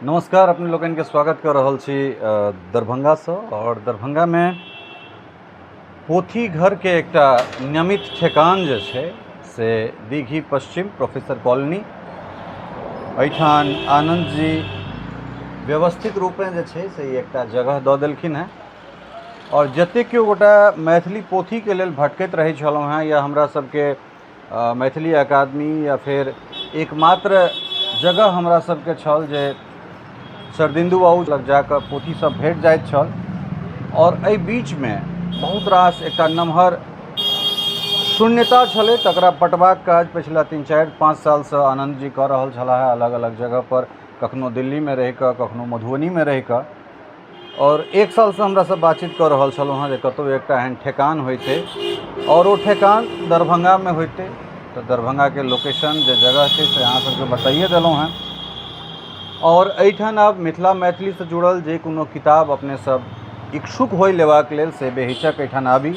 नमस्कार, अपने लोकनिके स्वागत कऽ रहल छी दरभंगासँ। आओर दरभंगामे पोथी घरके एकटा नियमित ठेकान जे छै से दीघी पश्चिम प्रोफेसर कॉलोनी, एहिठाम आनन्द जी व्यवस्थित रूपेँ जे छै से ई एकटा जगह दऽ देलखिन हेँ। आओर जतेक केओ गोटा मैथिली पोथीके लेल भटकैत रहै छलहुँ हेँ या हमरा सबके मैथिली अकादमी या फेर एकमात्र जगह हमरा सबके छल जे शरदिन्दु बाबू लग जाकऽ पोथी सब भेट जाइत छल। आओर एहि बीचमे बहुत रास एकटा नमहर शून्यता छलै, तकरा पटबाक काज पछिला 3 4 5 सालसँ आनन्द जी कऽ रहल छलाह अलग अलग जगहपर, कखनो दिल्लीमे रहिकऽ, कखनो मधुबनीमे रहिकऽ। आओर एक सालसँ हमरा सब बातचीत कऽ रहल छलहुँ हँ जे कतहु एकटा एहन ठेकान होइतै आओर ओ ठेकान दरभंगामे होइतै। तऽ दरभंगाके लोकेशन जे जगह छै से अहाँ सबके बताइए देलहुँ हँ। आओर एहिठाम आब मिथिला मैथिलीसँ जुड़ल जे कोनो किताब अपने सब इच्छुक होइ लेबाक लेल से बेहिचक एहिठाम आबी।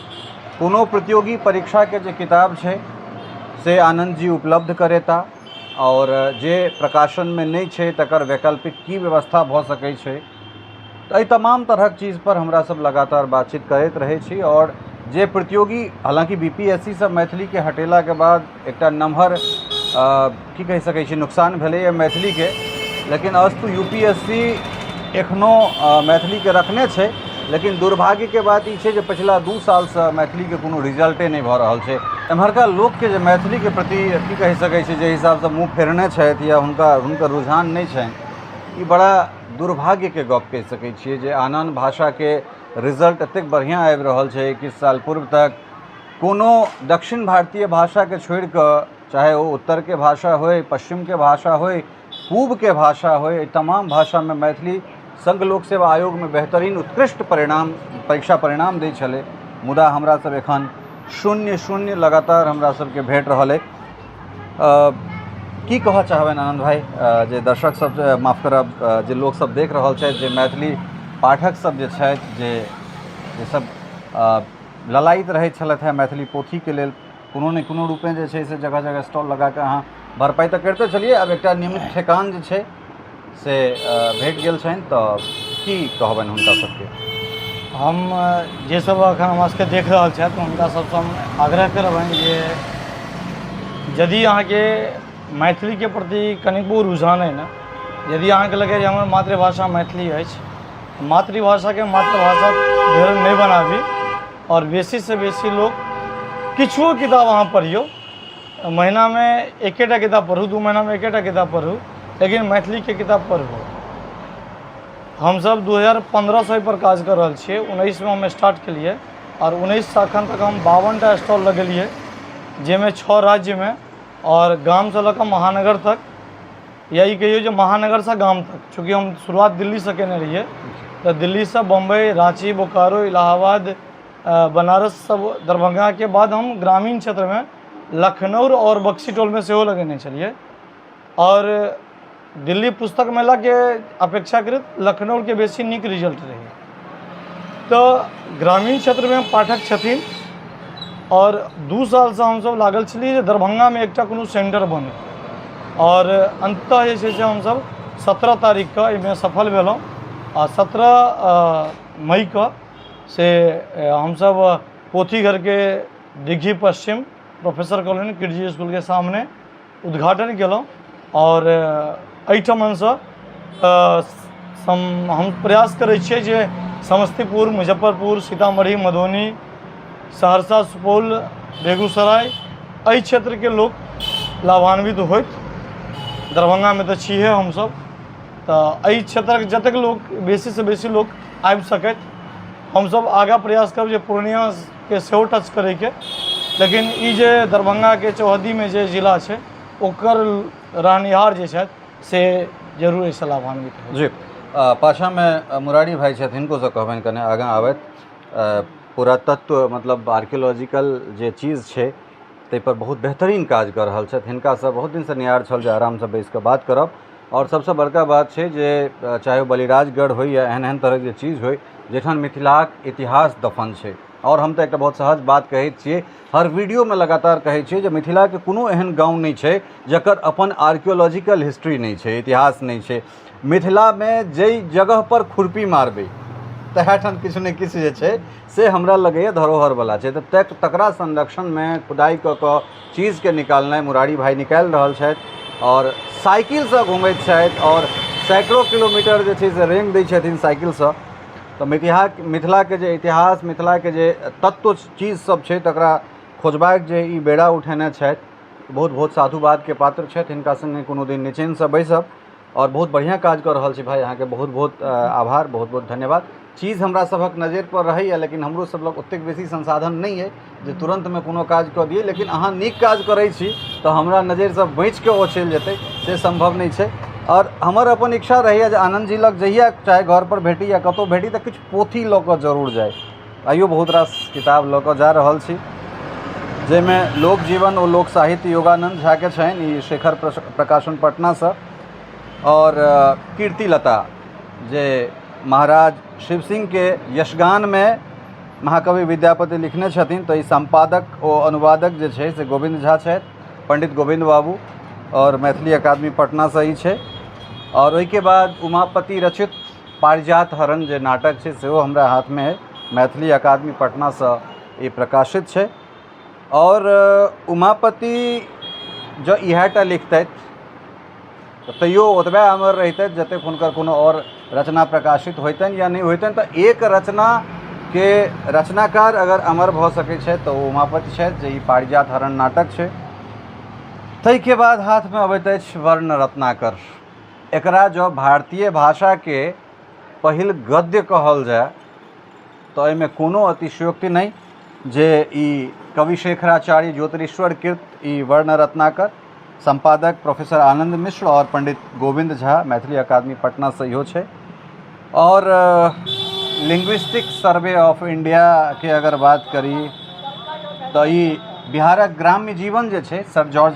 कोनो प्रतियोगी परीक्षाके जे किताब छै से आनन्द जी उपलब्ध करेता, आओर जे प्रकाशनमे नहि छै तकर वैकल्पिक की व्यवस्था भऽ सकै छै, तऽ एहि तमाम तरहक चीजपर हमरा सब लगातार बातचीत करैत रहै छी। आओर जे प्रतियोगी, हालाँकि बी पी एस सी सँ मैथिलीके हटेलाके बाद एकटा नमहर की कहि सकै छी नुकसान भेलैए मैथिलीके, लेकिन अस्तु यू पी एस सी एखनो मैथिलीके रखने छै। लेकिन दुर्भाग्यके बात ई छै जे पछिला 2 सालसँ मैथिलीके कोनो रिजल्टे नहि भऽ रहल छै। एम्हरका लोकके जे मैथिलीके प्रति की कहि सकै छी जे हिसाबसँ मुँह फेरने छथि या हुनकर रुझान नहि छनि, ई बड़ा दुर्भाग्यके गप कहि सकै छियै जे आन आन भाषाके रिजल्ट एतेक बढ़िआँ आबि रहल छै। किछु साल पूर्व तक कोनो दक्षिण भारतीय भाषाके छोड़िकऽ, चाहे ओ उत्तरके भाषा होइ, पश्चिमके भाषा होइ, पूबके भाषा होइ, एहि तमाम भाषामे मैथिली संघ लोक सेवा आयोगमे बेहतरीन उत्कृष्ट परिणाम परीक्षा परिणाम दै छलै। मुदा हमरा सब एखन 0 0 लगातार हमरा सबके भेट रहल अइ। की कहऽ चाहबनि आनन्द भाइ जे दर्शक सब, माफ करब, जे लोक सब देख रहल छथि, जे मैथिली पाठक सब जे छथि, जे सब ललायित रहै छलथि हेँ मैथिली पोथीके लेल, कोनो ने कोनो रूपेँ जे छै से जगह जगह स्टॉल लगाकऽ अहाँ भरपाइ तऽ करिते छलियै, आब एकटा नियमित ठेकान जे छै से भेट गेल छनि, तऽ की कहबनि हुनका सबके? हम जे सब एखन हमरा सबके देख रहल छथि हुनका सबसँ हम आग्रह करबनि जे यदि अहाँके मैथिलीके प्रति कनिकबो रुझान अइ ने, यदि अहाँके लगैए जे हमर मातृभाषा मैथिली अछि, मातृभाषाके मातृभाषा धरि नहि बनाबी आओर बेसीसँ बेसी लोक किछुओ किताब अहाँ पढ़ियौ, महीनामे एकेटा किताब पढ़ू, 2 महीनामे एकेटा किताब पढ़ू, लेकिन मैथिलीके किताब पढ़ू। हमसब 2015सँ एहिपर काज कऽ रहल छियै। 19मे हम स्टार्ट केलियै आओर 19सँ एखन तक हम 52टा स्टॉल लगेलियै, जाहिमे 6 राज्यमे आओर गामसँ लऽ कऽ महानगर तक, या ई कहियौ जे महानगरसँ गाम तक, चूँकि हम शुरुआत दिल्लीसँ केने रहियै तऽ दिल्लीसँ बम्बई, राँची, बोकारो, इलाहाबाद, बनारस सब, दरभंगाके बाद हम ग्रामीण क्षेत्रमे लखनऊ आओर बक्सी टोलमे सेहो लगेने छलियै। आओर दिल्ली पुस्तक मेलाके अपेक्षाकृत लखनऊके बेसी नीक रिजल्ट रहै। तऽ ग्रामीण क्षेत्रमे पाठक छथिन आओर 2 सालसँ हमसब लागल छलियै जे दरभंगामे एकटा कोनो सेन्टर बनै, आओर अन्ततः जे छै से हमसब 17 तारीखके एहिमे सफल भेलहुँ। आ 17 मईके से हमसब पोथी घरके दिघी पश्चिम प्रोफेसर कॉलोनी किरजी स्कूलके सामने उद्घाटन केलहुँ। आओर एहिठमनसँ हम प्रयास करै छियै जे समस्तीपुर, मुजफ्फरपुर, सीतामढ़ी, मधुबनी, सहरसा, सुपौल, बेगूसराय एहि क्षेत्रके लोक लाभान्वित होथि। दरभंगामे तऽ छिहे हमसब, तऽ एहि क्षेत्रक जतेक लोक बेसीसँ बेसी लोक आबि सकथि। हमसब आगाँ प्रयास करब जे पूर्णियाके सेहो टच करैके, लेकिन ई जे दरभंगाके चौहद्दीमे जे जिला छै ओकर रहनिहार जे छथि से जरूर एहिसँ लाभान्वित होथि। जी, पाछाँमे मुरारी भाइ छथि, हिनकोसँ कहबनि कने आगाँ आबथि। पुरातत्व मतलब आर्कियोलॉजिकल जे चीज छै ताहिपर बहुत बेहतरीन काज कऽ रहल छथि। हिनकासँ बहुत दिनसँ निहार छल जे आरामसँ बैसि कऽ बात करब। आओर सबसँ बड़का बात छै जे चाहे ओ बलिराजगढ़ होइ या एहन एहन तरहक जे चीज होइ जहिठाम मिथिलाक इतिहास दफन छै। आओर हम तऽ एकटा बहुत सहज बात कहैत छियै, हर वीडियोमे लगातार कहै छियै जे मिथिलाके कोनो एहन गाँव नहि छै जकर अपन आर्कियोलॉजिकल हिस्ट्री नहि छै, इतिहास नहि छै। मिथिलामे जाहि जगहपर खुरपी मारबै तएह ठाम किछु ने किछु जे छै से हमरा लगैए धरोहरवला छै। तऽ तकरा संरक्षणमे खुदाइ कऽ कऽ चीजके निकालनाइ मुरारी भाइ निकालि रहल छथि आओर साइकिलसँ घुमैत छथि आओर सैकड़ो किलोमीटर जे छै से रेंग दै छथिन साइकिलसँ। तऽ मिथिलाके जे इतिहास, मिथिलाके जे तत्व चीज सब छै तकरा खोजबाक जे ई बेड़ा उठेने छथि, बहुत बहुत साधुवादके पात्र छथि। हिनका सङ्गे कोनो दिन निचेनसँ बैसब आओर बहुत बढ़िआँ काज कऽ रहल छी भाइ, अहाँके बहुत बहुत आभार, बहुत बहुत धन्यवाद। चीज हमरा सभक नजरि पर रहैए, लेकिन हमरो सब लग ओतेक बेसी संसाधन नहि अइ जे तुरन्तमे कोनो काज कऽ दियै, लेकिन अहाँ नीक काज करै छी तऽ हमरा नजरिसँ बचिके ओ चलि जेतै से सम्भव नहि छै। आओर हमर अपन इच्छा रहैए जे आनन्द जी लग जहिया चाहे घरपर भेटी या कतहु भेटी तऽ किछु पोथी लऽ कऽ जरूर जाइ। आइयो बहुत रास किताब लऽ कऽ जा रहल छी, जाहिमे लोक जीवन ओ लोक साहित्य योगानन्द झाके छनि, ई शेखर प्रकाशन पटनासँ, आओर कीर्तिलता जे महाराज शिव सिंहके यशगानमे महाकवि विद्यापति लिखने छथिन, तऽ ई सम्पादक ओ अनुवादक जे छै से गोविन्द झा छथि, पण्डित गोविन्द बाबू, आओर मैथिली अकादमी पटनासँ ई छै। आओर ओहिके बाद उमापति रचित पारिजात हरण जे नाटक छै सेहो हमरा हाथमे अइ, मैथिली अकादमी पटनासँ ई प्रकाशित छै। आओर उमापति जँ इएह टा लिखतथि तऽ तैयो ओतबे अमर रहितथि जतेक हुनकर कोनो आओर रचना प्रकाशित होइतनि या नहि होइतनि। तऽ एक रचनाके रचनाकार अगर अमर भऽ सकै छथि तऽ ओ उमापति छथि, जे ई पारिजात हरण नाटक छै। ताहिके बाद हाथमे अबैत अछि वर्ण रत्नाकर। एकरा जँ भारतीय भाषाके पहिल गद्य कहल जाय तऽ एहिमे कोनो अतिशयोक्ति नहि जे ई कविशेखराचार्य ज्योतिरीश्वर कृत ई वर्ण रत्नाकर, सम्पादक प्रोफेसर आनन्द मिश्र आओर पण्डित गोविन्द झा, मैथिली अकादमी पटनासँ इहो छै। आओर लिंग्विस्टिक सर्वे ऑफ इंडियाके अगर बात करी तऽ ई बिहारक ग्राम्य जीवन जे छै सर जॉर्ज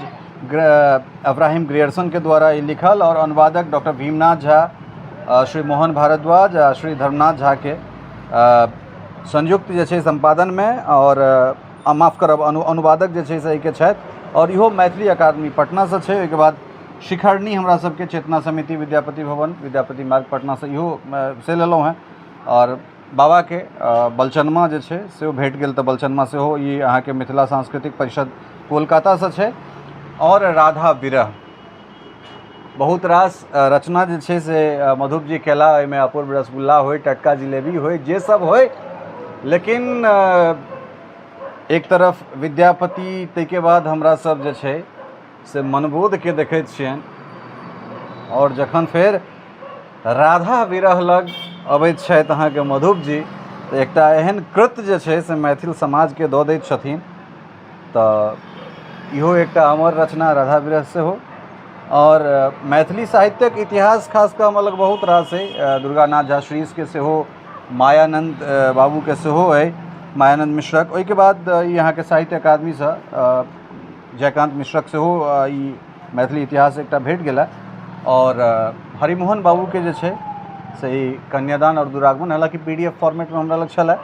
अब्राहिम ग्रियर्सनके द्वारा ई लिखल आओर अनुवादक डॉक्टर भीमनाथ झा, श्री मोहन भारद्वाज आ श्री धर्मनाथ झाके संयुक्त जे छै सम्पादनमे आओर माफ करब अनुवादक जे छै से एहिके छथि आओर इहो मैथिली अकादमी पटनासँ छै। ओहिके बाद शिखरणी हमरा सबके चेतना समिति विद्यापति भवन विद्यापति मार्ग पटनासँ इहो से लेलहुँ हेँ। आओर बाबाके बलचनमा जे छै सेहो भेट गेल तऽ बलचनमा सेहो ई अहाँके मिथिला सांस्कृतिक परिषद कोलकातासँ छै। आओर राधा विरह बहुत रास रचना जे छै से मधुप जी केला, ओहिमे अपूर्व रसगुल्ला होइ, टटका जिलेबी होइ, जे सब होइ, लेकिन एक तरफ विद्यापति, ताहिके बाद हमरा सब जे छै से मनबोधके देखैत छियनि आओर जखन फेर राधा विरह लग अबैत छथि अहाँके मधुप जी तऽ एकटा एहन कृत जे छै से मैथिल समाजके दऽ दैत छथिन, तऽ इहो एकटा अमर रचना राधा विरह सेहो। आओर मैथिली साहित्यक इतिहास खास कऽ हमरा लग बहुत रास अइ, दुर्गानाथ झा श्रीशके सेहो, मायानन्द बाबूके सेहो अइ, मायानन्द मिश्रक। ओहिके बाद ई अहाँके साहित्य अकादमीसँ जयकान्त मिश्रक सेहो ई मैथिली इतिहास एकटा भेट गेल। आओर हरिमोहन बाबूके जे छै से ई कन्यादान आओर दुरागमन, हालाँकि पी डी एफ फॉर्मेटमे हमरा लग छलए,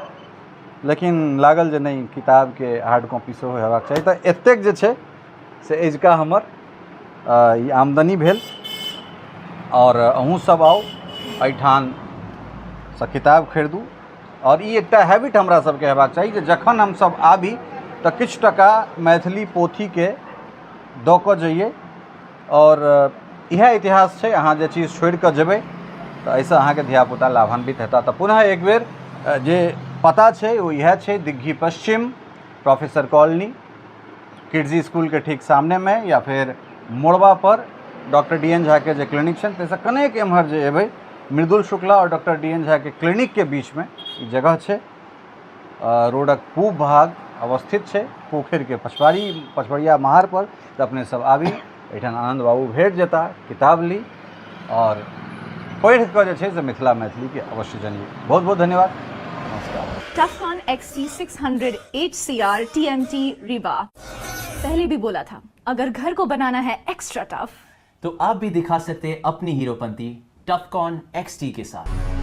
लेकिन लागल जे नहि किताबके हार्ड कॉपी सेहो हेबाक चाही। तऽ एतेक जे छै से अजुका हमर ई आमदनी भेल। आओर अहूँ सब आउ एहिठामसँ किताब खरीदू। आओर ई एकटा हैबिट हमरा सबके हेबाक चाही जे जखन हमसब आबी तऽ किछु टका मैथिली पोथीके दऽ कऽ जइए। आओर इएह इतिहास छै, अहाँ जे चीज छोड़िकऽ जेबै तऽ एहिसँ अहाँके धियापुता लाभान्वित हेताह। तऽ पुनः एक बेर जे पता छै ओ इएह छै, दिग्घी पश्चिम प्रोफेसर कॉलोनी किड्जी स्कूलके ठीक सामनेमे या फेर मोड़बा पर डॉक्टर डी एन झाके जे क्लिनिक छनि ताहिसँ कनेक एम्हर जे एबै मृदुल शुक्ला आओर डॉक्टर डी एन झाके क्लिनिकके बीचमे ई जगह छै। रोडक पूब भाग अवस्थित छै, पोखरिके पछबरिया महार पर। तऽ अपने सब आबी, एहिठाम आनन्द बाबू भेट जेता, किताब ली आओर पढ़ि कऽ जे छै से मिथिला मैथिलीके अवश्य जानिए। बहुत बहुत धन्यवाद, नमस्कार। Tufcon XT600 HCR TMT Rewa। पहले भी बोला था, अगर घर को बनाना है एक्स्ट्रा टफ तो आप भी दिखा सकते हैं अपनी हीरोपंती टफकॉन XT के साथ।